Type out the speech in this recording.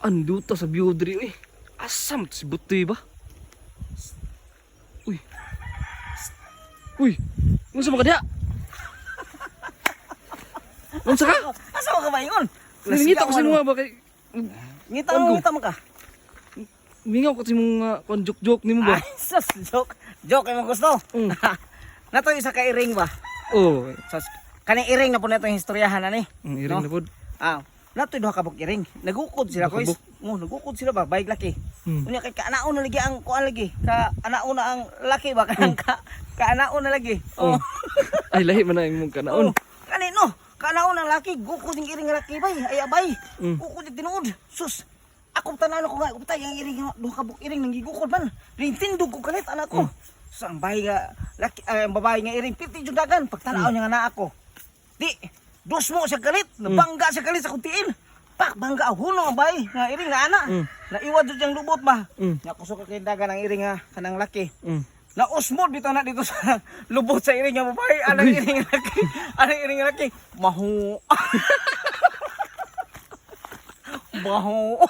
Anduta sa view diri uy. Asa man to si Butoy ba? Uy. Uy. Unsa man ka diha? Unsa ka? Asa mo ka ba ingon? Nangita ko sa inyo ba kay Ngita mo, ngita mo ka. Mingaw ko sa imong kuan joke-joke nimo ba? Ay, sus, joke. Joke imong gusto. Nato isa ka iring ba? Oh, Sus, kaning iring na po na itong istoryahan ani. ang iring No? na pod. Ah, nato duha ka buk iring. Nagukod sila Duha ka koys. Oh, nagukod sila ba bayg laki. Unya kay kaanaon na lagi ang kuan lagi. Ka anaon na ang laki ba kanang ka kaanaon na lagi. Oh. Oh. Ay, lahi man na imong kanaon. Oh, kani no. Kaanaon ang laki, gukod yung iring nga laki bay. Ay abay. Gukod yung tinuod. Sus. Ako tanan ko nga uptay ang iring nga duha ka buk iring nang gigukod man. Rintindog ko kalit anak ko. Sus, ang bahay nga laki ay, ang babae nga iring piti jud dagan pagtanaw niya nga naa ako. Di dos mo siya kalit, nabangga siya kalit sa kuntiin. Pak bangga ang hunong ang bahay nga iring na ana. Naiwa jud yang lubot ba. Nya kusog ka kay dagan ang iring nga kanang laki. Nausmod bitaw na dito sa lubot sa iring nga babae, anang Agoy. iring nga laki, anang iring nga laki. Maho. Maho.